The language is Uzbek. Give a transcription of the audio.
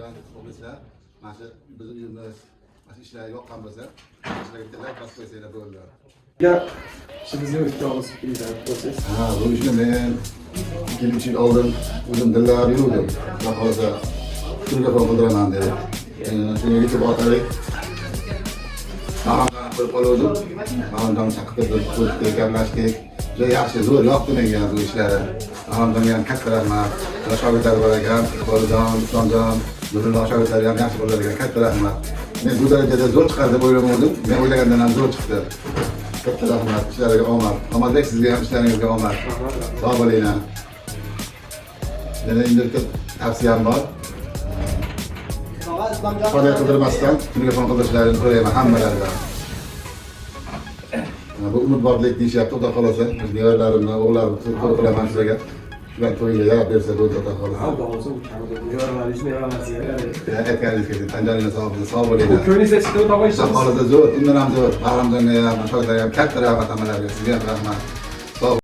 Islomjon, muxlislar, mana shu bizni uyimiz, mana shu ishlar yoqqan bo'lsa, sizlarga bitta layk bosib qo'ysanglar bo'ldi. Ya ishimizni o'tga olib qo'ysangiz. Ha, bu ishni men 2 yil, 3 yil oldin o'zim dillab yurdim. Xudo xohlasa, telefon qildiraman deb. Shunga yetib otalik. Bahramjonni qo'yib qoluvdim. Bahramjonni chaqirtirdim, ko'rishdik, gaplashdik. Juda yaxshi, zo'r yoqdi menga bu ishlari. Bahramjonga ham katta rahmat. Ular shogirdlari bor ekan, Iqboljon, Islomjon, Nurullo shogirdlari ham yaxshi bolalar ekan, katta rahmat. Men bu darajada zo'r chiqadi deb o'ylamadim. Men o'ylagandan ham zo'r chiqdi. Katta rahmat, ishlariga omad. Omadbek, sizga ham ishlaringizga omad. Sog' bo'linglar. Yana endi bitta tavsiyam bor. Foyda qildirmasdan telefon qildirishlarini so'rayman hammalaridan. Bu umidvorlik deyishyapti, Xudo xohlasa. O'z nevaralarimni, o'g'llarimni to'y qilaman sizlarga. Shular to'yiga yarab bersa bo'ldi, Xudo xohlasa. Xudo xohlasa, u kamida nevaralaringiz nevaralasiga yaraydi. Aytganingiz kelsin, tanjoninglar sog' bo'lsin, sog' bo'linglar. Ko'nglingiz chiqdi, tog'a Xudo ishimiz. xohlasa zo'r, undan ham zo'r. Bahramjonga ham, shogirdlarga ham katta rahmat hammalariga, sizga ham rahmat.